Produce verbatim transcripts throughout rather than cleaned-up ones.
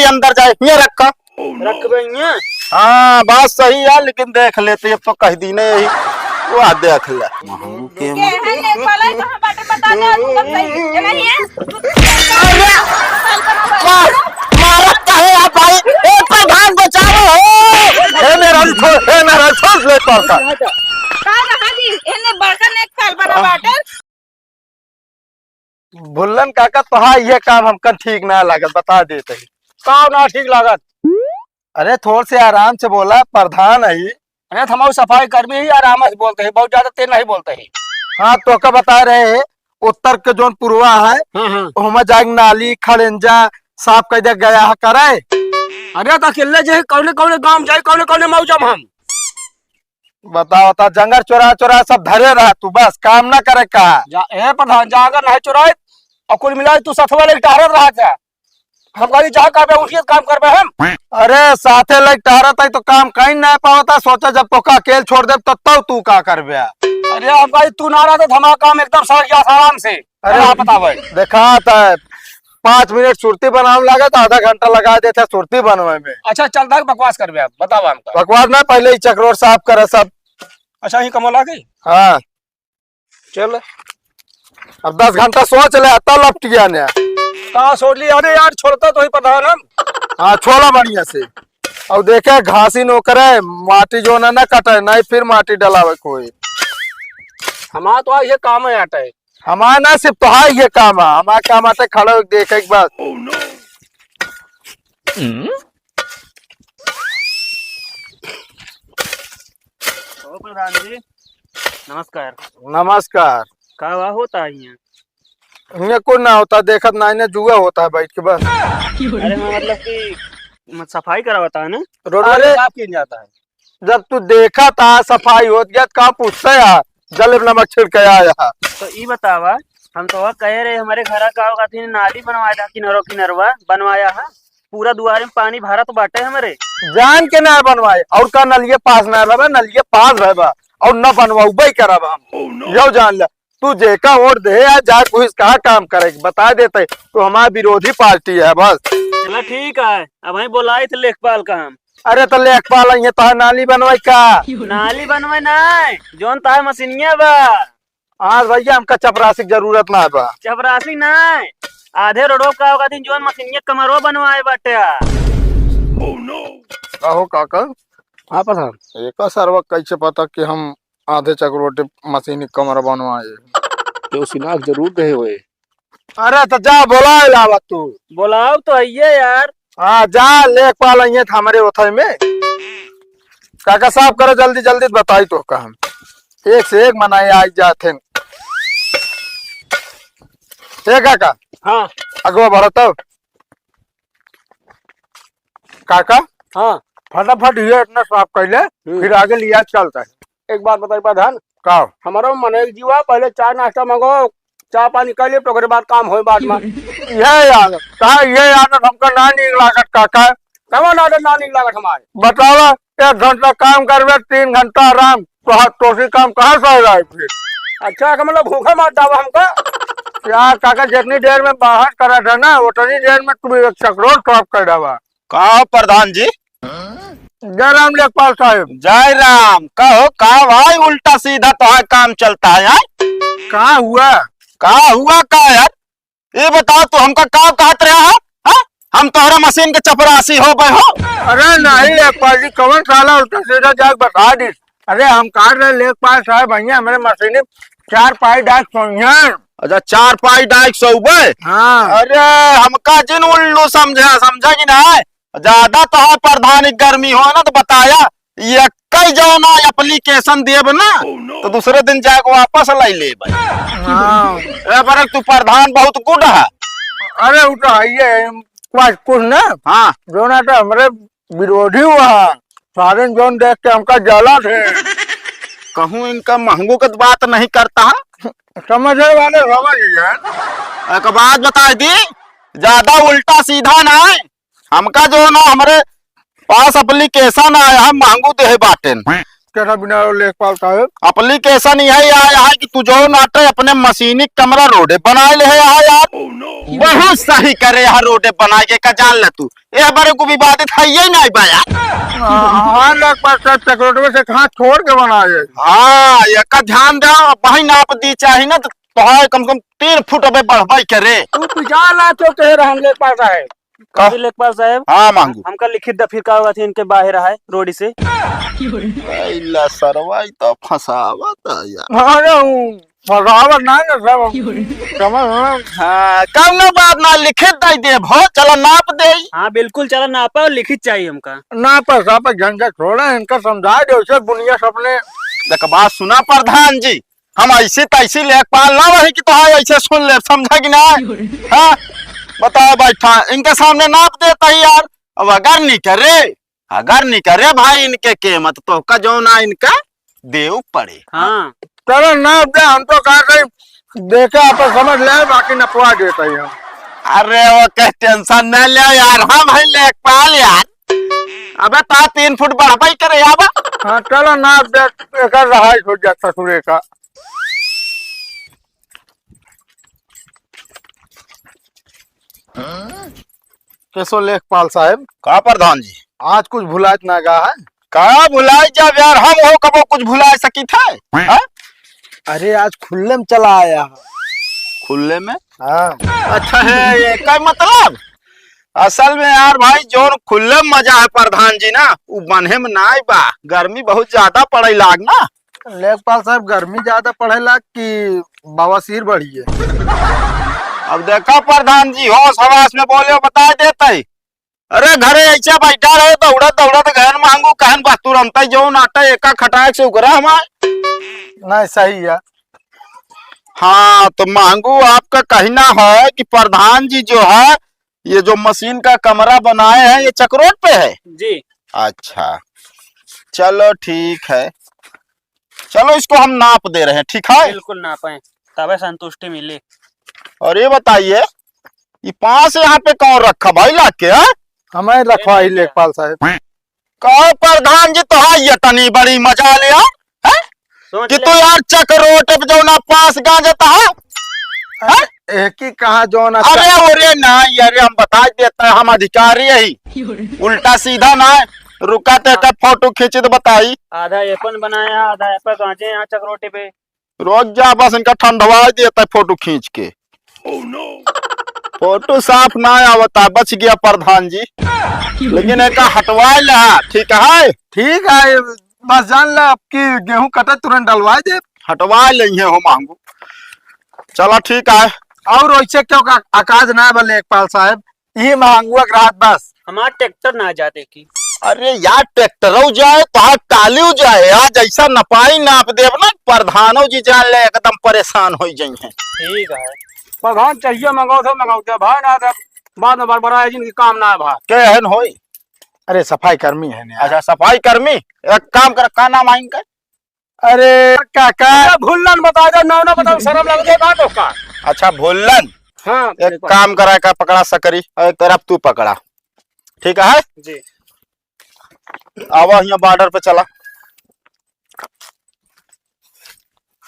के अंदर जाए, ये रखा। रखबे हियाँ? हाँ, बात सही है, लेकिन देख लेते, अब तो कह दी नहीं यही। वाह, देख ले। महंगू के के है, नहीं पलाई कहाँ बाटे, बता दे, तू बस सही। ये नहीं है? अरे! मार, मारत काहे आप भाई? ए, प्रधान बचाओ हो! ए, मेरा छोड़, ए, मेरा छोड़, ले पड़ता। का रहा जी? एने बड़का नेक साल बना बाटे। भुल्लन काका, तोहार ये काम हमका ठीक ना लागत, बता देत ही। का ना ठीक लागत? अरे, थोड़ से आराम से बोला, प्रधान है। अरे, तो हम सफाई कर्मी ही, आराम से बोलते हैं, बहुत ज्यादा तेज नहीं बोलते हैं। हाँ, तोहका बता रहे हैं, उत्तर के जोन पुरवा है, हाँ, हाँ। ओहमा जाके नाली, खड़ेंजा साफ कर दे गया है करे। अरे, तो अकेले जे कौने कौने गांव जाए, कौने कौने मौजम हम? बताओ, बता, जंगल चोरा चोरा सब धरे रहा तू, बस काम ना करे का? जा, ए प्रधान, जांगर नहीं चोराए, और कुल मिला तू सथवा लेके टहरत रहा था। हम कहली, "जा करबे, उठिए काम करबे हम।" अरे, साथे लेके टहरत है तो काम कहीं नहीं पावता, सोचा जब तोका अकेल छोड़ देब तो तब तू का करबे? अरे, हम कहली, "तू ना रहा तो हमारा काम एकदम सड़क जात आराम से।" अरे, अरे, आप बतावे। देखा था, पाँच मिनट सुरती बनावे में लागत, आधा घंटा लगा देते सुरती बनवे में। अच्छा, चल, तक बकवास करबे आप, बताओ हमका। बकवास ना, पहले ही चकरोट साफ करे सब। अच्छा, ही कमल आ गई? हाँ। चल, अब दस घंटा सोच ले, तब लपटिया ने। का सोच ली? अरे यार, छोड़ता तो ही प्रधान हम। हाँ, छोला बढ़िया से। और देखे, घासी नो करे, माटी जो ना, ना कटे, नहीं फिर माटी डलावे कोई। हमारा तो ये काम है आटे। हमारा ना सिर्फ तोहार ये काम है, हमारा काम आटे खड़ा होके देखे के बस। ओ प्रधान जी, नमस्कार। नमस्कार। का हुआ होता है यहाँ? यहाँ कुछ ना होता, देखत ना, इन्हें जुआ होता है बैठ के बस। अरे, मैं मतलब कि म-, सफाई करावता है ना? रोड अरे, वाले साफ किया जाता है। जब तू देखा था सफाई होत गया, तो का पूछता है? जलेब नमक छिड़के आया। तो ई बतावा, हम तो वह कहे रहे, हमारे घर का होगा थी नाली बनवाया था, किनरो किनरवा बनवाया है, पूरा दुआरे में पानी भरत बाटे हमरे। जान के ना बनवाए, और का नलिये पास ना रहे, नलिये पास रहे, और न बनवाउबे करब हम। यो जान ले, तू जेका वोट दे या जा, कुछ कहा काम करे, बता देते, तू हमारा विरोधी पार्टी है बस। चला ठीक है, अब वहीं बोलाई थे लेखपाल का हम। अरे तो लेखपाल, ये तोहार नाली बनवाई का? नाली बनवाई ना, जोन तोहार मशीनिया बा। आज भैया, हमका चपरासी की जरूरत ना बा। चपरासी ना, आधे रोडो का होगा दिन जोन मशीनिया कमरो बनवाए बाटे। कहो काका। हाँ प्रधान। एका सरवा कैसे पता कि हम आधे चकरोटे मशीनी कमरा बनवाए? तो सिनाक जरूर गए हुए। अरे तो जा बोलाए लावा तू। बोलाओ तो आइए यार। हाँ, जा, लेखपाल आइए तो हमरे ओथई में। काका साहब करो जल्दी, जल्दी बताई तो का हम। एक से एक मनाई आई जात हैं। ए काका। हाँ। अगवा बढ़ो तब। काका। हाँ। फटाफट ये इतना साफ कर ले, हम्म। फिर आगे लिया चलता है। एक बात बताई प्रधान। का? हमारो मनई जीवा, पहले चाय नाश्ता मंगो, चाय पानी कर ले, तो ओकरे बाद काम होए बाद में। ये यार, का ये यार हमका ना नीक लागत काका। कवन आदत ना नीक लागत हमारे? बतावा, एक घंटा काम करबे, तीन घंटा आराम, तो हाथ तोसी काम कहाँ से हो जाए फिर? अच्छा, का मतलब भूखा मार जावा हमका? यार काका, जितनी देर में बाहर करा था ना, उतनी देर में तू एक चकरोट साफ कर डावा। का प्रधान जी? जय राम लेखपाल साहब। जय राम। कहो, का भाई उल्टा सीधा तोहार काम चलता है, हैं? का हुआ? का हुआ का यार? ये बताओ, तू हमका का कहत रहा है? हाँ? हम तोहरा मशीन के चपरासी हो गए हो? अरे नहीं लेखपाल जी, कौन साला उल्टा सीधा जाके बता दी। अरे हम कहा रहे लेखपाल साहब, भैया हमरे मशीन में चार पाई डाइक सोइहन। अच्छा, चार पाई डाइक सौबे? हाँ। अरे हमका जिन उल्लू समझा, समझा कि नहीं? ज्यादा तोहार प्रधानी गर्मी हो ना तो बताया, ये कई जौना application देब ना, तो दूसरे दिन जाके वापस लाई लेब। हाँ। ए, पर तू प्रधान बहुत good है। अरे, वो तो है ये, कुछ, कुछ ना। हाँ। जौना तो हमरे विरोधी हुआ, सारे जौन देख के हमका जला थे। कहूँ इनका महंगू का बात नहीं करता है। समझे वाले समझ गए। एक बात बता दी, ज्यादा उल्टा सीधा ना है। हमका जौन है, हमरे पास application आया है, मांगू देहे बाटेन। तेरा बिना लेखपाल साहब। Application यही आया है कि तू जौन आटे अपने मशीनी कमरा रोडे बनाए ले है यहाँ यार। बहुत सही करे यहाँ रोडे बनाए के का जान ले तू। ये बारे को विवादित है ये नहीं बा यार। हाँ, लेखपाल साहब, चकरोटवे से कहाँ छोड़ के बनाए? हाँ, ये का ध्यान दे, वही नाप दी चाही ना, तो तोहार कम से कम तीन फुट अबे बढ़बाई करे। तू, तू जा ला तो कह रहा हम लेखपाल साहब। का? जी लेखपाल साहब। हाँ, मांगू। हमका लिखित द फिर का होगा थी इनके बाहर आए रोड से। ए, ला सरवा, ई तो फंसावत है यार। हाँ, रे, उ फंसावत ना, ना, सब समझ में। हाँ, कौनो बात ना, लिखित दे देब हो, चला नाप दे। हाँ, बिल्कुल, चला नापा और लिखित चाहिए हमका। नापा, सापा, झंझट छोड़ा, इनका समझा दे, उसे बुनिया सपने। देख, बात सुना प्रधान जी, हम ऐसी तैसी लेखपाल ना वही कि तोहार ऐसे सुन ले, समझा कि ना? हाँ, बताओ बैठा, इनके सामने नाप देता ही यार। अब अगर नहीं करे, अगर नहीं करे भाई इनके कीमत, तो का जो ना इनका देव पड़े। हाँ। चलो नाप दे, हम तो कहा कहीं देखे आप समझ ले, बाकी नपवा देता ही हम। अरे वो कह टेंशन न ले यार, हम है लेखपाल यार। अबे ता तीन फुट बढ़बई करे अब। हाँ, चलो नाप दे, एक रहाई हो जाता ससुरे का। कैसो लेखपाल साहब? का प्रधान जी? आज कुछ भुलात ना गा है? का भुलाए जाब यार, हम हो कबो कुछ भुलाए सकित है? हाँ? अरे आज खुल्ले में चला आया है। खुल्ले में? हाँ। अच्छा है, ये का मतलब? असल में यार भाई, जौन खुल्ले में मजा है प्रधान जी ना, उ बन्हे में नाई बा। गर्मी बहुत ज्यादा पड़े लाग ना। लेखपाल साहब, गर्मी ज्यादा पड़े लाग कि बवासीर बढ़ी है? अब देखा प्रधान जी, होश हवास में बोले, बता देते। अरे घरे ऐसे बैठा रहे, दौड़त दौड़त गहन मांगू कहन बस तुरंत ही जौन आटा एका खटाक से उगरा हमार। नहीं, सही है। हाँ, तो मांगू आपका कहना है कि प्रधान जी जो है, ये जो मशीन का कमरा बनाए हैं, ये चकरोट पे है? जी। अच्छा, चलो ठीक है, चलो इसको हम नाप दे रहे हैं, ठीक है? बिल्कुल नापें, तबे संतुष्टि मिली। और ये बताइए, ये पास यहाँ पे कौन रखा भाई लाके, हैं? हमें रखवाई लेखपाल साहब। कहो प्रधान जी, तो है ये तनी बड़ी मजा ले यार, हैं? सोच कि ले। तू यार चकरोट पे जो ना पास गांजता है, हैं? एक ही कहा जो ना अरे, अरे ना, अरे हम बता देते हैं, हम अधिकारी यही। उल्टा सीधा ना, रुका ते का फोटो खींचे तो बताई। आधा एपन बनाया, आधा एपन गांजे यहाँ चकरोटे पे। रोक जा, बस इनका ठंडवा देता है फोटो खींच के। फोटो साफ ना आवता, बच गया प्रधान जी। लेकिन एका हटवा ला, ठीक है? ठीक है, बस जान ला, अब की गेहूं कटे तुरंत डलवा दे। हटवा ले हो मांगू। चला ठीक है। और वैसे क्यों का आकाज ना बा लेखपाल साहब, ई महंगुआ के रात बस। हमार ट्रैक्टर ना जाते की। अरे यार, ट्रैक्टरौ जाए, तोहार टालीव जाए, आज ऐसा नपाई नाप देब ना, प्रधानौ जी जान ले एकदम परेशान होइ जइहें। ठीक है। प्रधान चाहिए मंगाओ तो मंगाओ दे भाई, ना तो बाद में बड़बड़ाए जिनकी काम ना है भाई। के हन होई? अरे सफाई कर्मी है ना। अच्छा, सफाई कर्मी, एक काम कर, का नाम है इनका? अरे काका। अच्छा, भुल्लन बता दे, नाम ना बताओ, शर्म लग जाए बात का। अच्छा, भुल्लन। हाँ, एक काम करा, का पकड़ा सकरी, और एक तरफ तू पकड़ा, ठीक है? जी। आवा हियाँ बॉर्डर पे चला।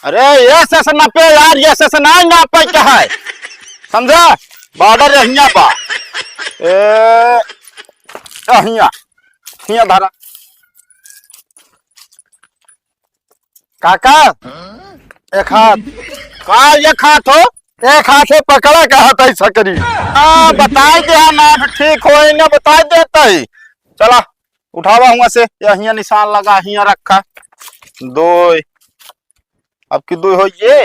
अरे, ये से से नापे यार, ये से से ना नापे का है, समझा? बॉर्डर यहिया बा। ए, यहिया, हियाँ धरा। काका, एक हाथ। का एक हाथ हो? एक हाथ से पकड़ा का हाथ ऐसा करी। हाँ, बताई दे, हाँ, ना ठीक होए ना, बताई देता ही। चला, उठावा हुआ से, या हियाँ निशान लगा, हियाँ रखा। दो, अब की दो हो ये।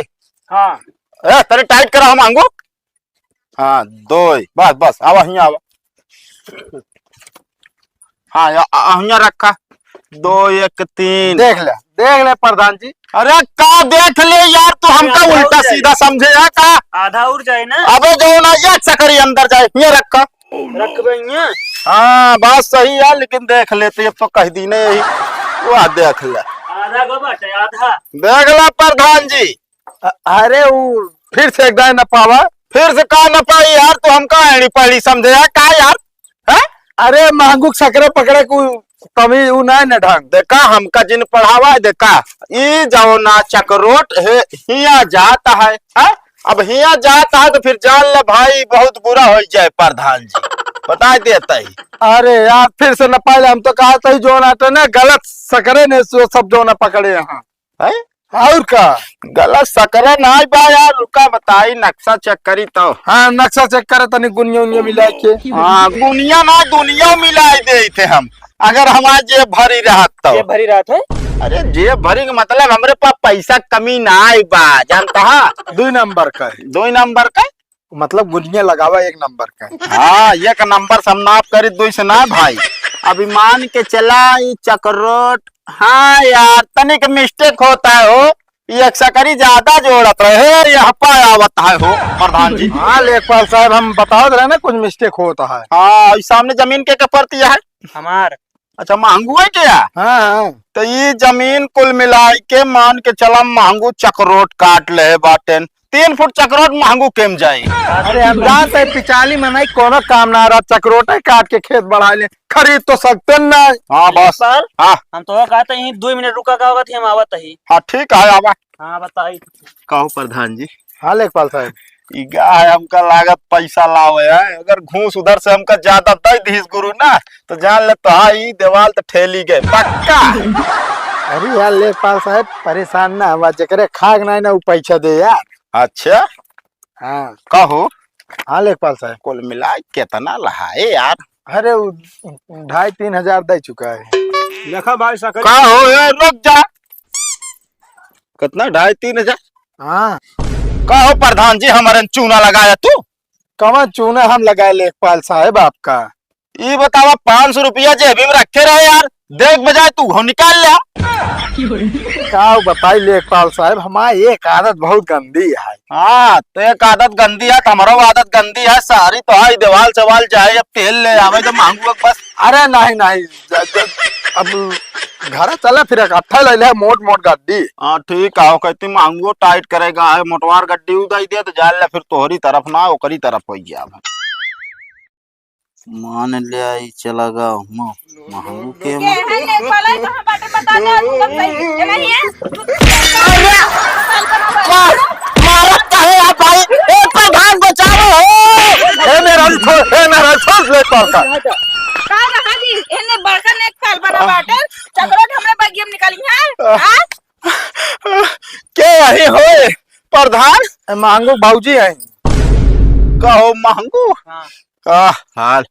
हाँ। ए, तनी टाइट करा हम आंगू। हाँ, दो, बस, बस, आवा, हियाँ आवा। हाँ, या, आ, हियाँ रखा। दो, एक, तीन। देख ले, देख ले प्रधान जी। अरे, का देख ले यार, तू हमका आधा उल्टा उड़ जाए। सीधा समझे है का? आधा उड़ जाए ना। अबे, जो ना, ये चकरी अंदर जाए, ये रखा। रख बे हियाँ। हाँ, बात सही है, लेकिन देख लेते, अब तो कह दी नहीं यही। वाह, देख ले। आधा को बाटे, आधा। देख ला प्रधान जी। अ-, अरे, उ फिर से एक दाएं नपावा। फिर से का नपाई यार, तू हमका एड़ी पड़ी समझे यार, का यार? हैं? अरे, महंगू के सकरे पकड़े को तमी उ नाहीं न ढंग। देखा, हमका जिन पढ़ावा है, देखा, ई जौना चकरोट है, हिया जात है, हाँ? अब हिया जात है तो फिर जान ले भाई, बहुत बुरा होइ जाए प्रधान जी, बताइ देत ही। अरे यार, फिर से न पाइले, हम तो कहत ही जौन आटे ना गलत सकरे ने सो सब जौन पकड़े यहाँ। हैं? और का? गलत सकरे नाहीं बा यार, रुका बताई, नक्शा check करी तो। हाँ, नक्शा check करे तनी गुनिया उनिया मिलाइ के। हाँ, गुनिया ना, दुनिया मिलाइ देइत ही हम, अगर हमार जेब भरी रहत तो। जेब भरी रहत है? अरे जेब भरी के मतलब हमरे पास पैसा कमी नाहीं बा, जानता है? दुई नंबर का है। दुई नंबर का? मतलब गुनिया लगावा एक नंबर का। हाँ, एक नंबर से हम नाप करी, दुई से ना भाई। अभी मान के चला ई चकरोट। हाँ यार, तनिक mistake होत है हो, ई एक सकरी ज्यादा जोड़त रहे, यह पा आवत है हो प्रधान जी। हाँ लेखपाल साहब, हम बतावत रहे ना कुछ mistake होत है। हाँ, ई सामने जमीन के के परती है? हमार। अच्छा, महंगू है क्या? हाँ, हाँ। तो ई जमीन कुल मिलाइ के मान के चला, महंगू चकरोट काट ले बाटेन, तीन फुट चकरोट महंगू केम जाई। अरे हम जानत ही पिचाली मनई कोनो काम ना रहा, चकरोटे काट के खेत बढ़ाइ ले, खरीद तो सकते ना। हाँ बस। पर हाँ। हम तो कहत ही दुई मिनट रुका का होगा थी, हम आवत ही। हाँ ठीक है, आवा। हाँ बताई। कहो प्रधान जी। हाँ लेखपाल साहब। ई गाय हमका लागत पैसा लावे है, अगर घूस उधर से हमका ज्यादा दइ दिहिस गुरु ना, तो जान ले तो हाँ, ई देवाल तो ठेली गए, पक्का। अरे यार लेखपाल साहब, परेशान ना हुआ, जेकरे खाक नाहीं ना, उ पैसा दे यार। अच्छा। हाँ। कहो। हाँ लेखपाल साहब। कुल मिलाइ केतना लहाए यार? अरे उ ढाई तीन हजार दइ चुका है। देखा भाई सकरी। का हो, ए, रुक जा। कितना? ढाई तीन हजार? हाँ। का हो प्रधान जी, हमरे चूना लगाया तू? कवन चूना हम लगाए लेखपाल साहब आपका? ई बतावा, पाँच सौ रुपया जेबी में रखे रहे यार, देख बजाय तू हो निकाल ले। का बताई लेखपाल साहब, हमार एक आदत बहुत गंदी है। हाँ, तो एक आदत गंदी है, तो हमरो आदत गंदी है। सारी तो है, देवाल सवाल चाहे अब तेल ले आवे तो महंगू बस। अरे नहीं, नहीं, ज-, ज-, अब घर चला फिर इकट्ठा ले ले मोट मोट गड्डी। हाँ ठीक है, कहती महंगू tight करेगा है, मोटवार गड्डी उदाई दे तो जान ले फिर तोहरी तरफ ना ओकरी तरफ होइ जाब। मान ले आई चला गा हुआ महंगू के के है ने पलाई कहाँ बाटे बता दे, आज तक सही। ये नहीं है? अरे! मार, मारत काहे आप भाई? ए, प्रधान बचाओ हो! ए, मेरा छोड़, ए, मेरा छोड़, ले पार का। का रहा जी? एने बड़का नेक साल बना बाटे, चकरोट हमरे बगियम निकाली है? हाँ? के यही होए प्रधान? ए, महंगू भौजी है। कहो महंगू? हाँ। का हाल?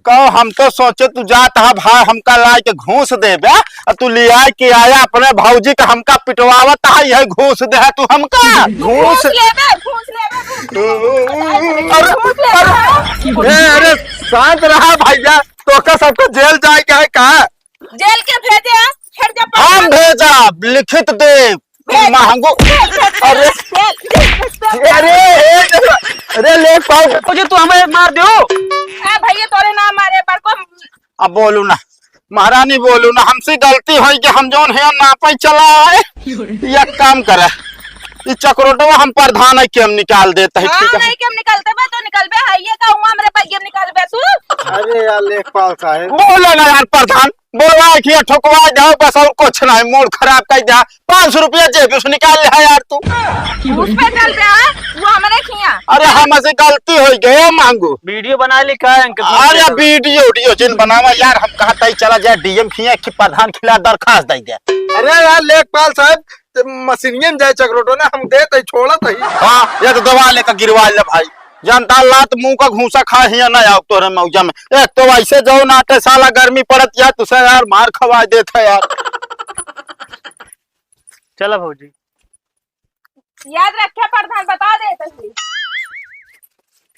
कहो हम तो सोचे तू जात हा भाई हमका लाइ के घूस देबे, आ तू लियाइ के आया अपने भौजी के हमका पिटवावत हा, यह घूस दे हा तू हमका। घूस घूस लेबे, घूस लेबे, घूस लेबे। अरे, घूस लेबे। अरे, ए, अरे शांत रहा भैया, तोका सबको जेल जाए के है का? जेल के भेजे, हट जा हम प्रधान। भेजा, लिखित दे, भेज, महंगू। भेज, भेज, अरे। भेज, भेज, भेज, भेज। अरे, ए, अरे, लेखपाल। ओ जी, तू हमें मार दो। ए, भैया, तोरे ना मारे, पर को अब बोलू ना, महारानी बोलू ना, हमसे गलती होई कि हम जौन है नापे चला आए। एक काम करे, ई चकरोटवा हम प्रधान है कि हम निकाल देते हैं, हाँ, ठीक है? नहीं कि हम निकलते बा, तो निकलबे है, ये का हुआ हमरे पर ये निकलबे तू? अरे यार, लेखपाल साहब। बोलो ना यार प्रधान, बोला कि ये ठोकवा दे बस, और कुछ नहीं, मूड खराब कर दे। पाँच सौ रुपया जेब से निकाल ले है यार तू। उसमें चल रहा है, वो हमारे खिया। अरे हमसे गलती हो गई, मांगू। वीडियो बना ली का अंकल? अरे वीडियो, वीडियो जिन बनावा यार, हम कहा तई चला जाए डीएम खिया कि प्रधान खिला दरखास्त दे दे। अरे यार लेखपाल साहब, ते मशीनियन जाए चकरोटो ना, हम दे तई छोड़ा तई। हाँ, ये तो दवा लेकर गिरवा ले भाई। जनता लात मुंह का घूसा खा हिया ना आओ तोरे मौजा में। एक तो वैसे जो नाटे साला गर्मी पड़त यार, तुसे यार मार खवा देत है यार। चला भौजी। याद रखे प्रधान, बता दे तसी।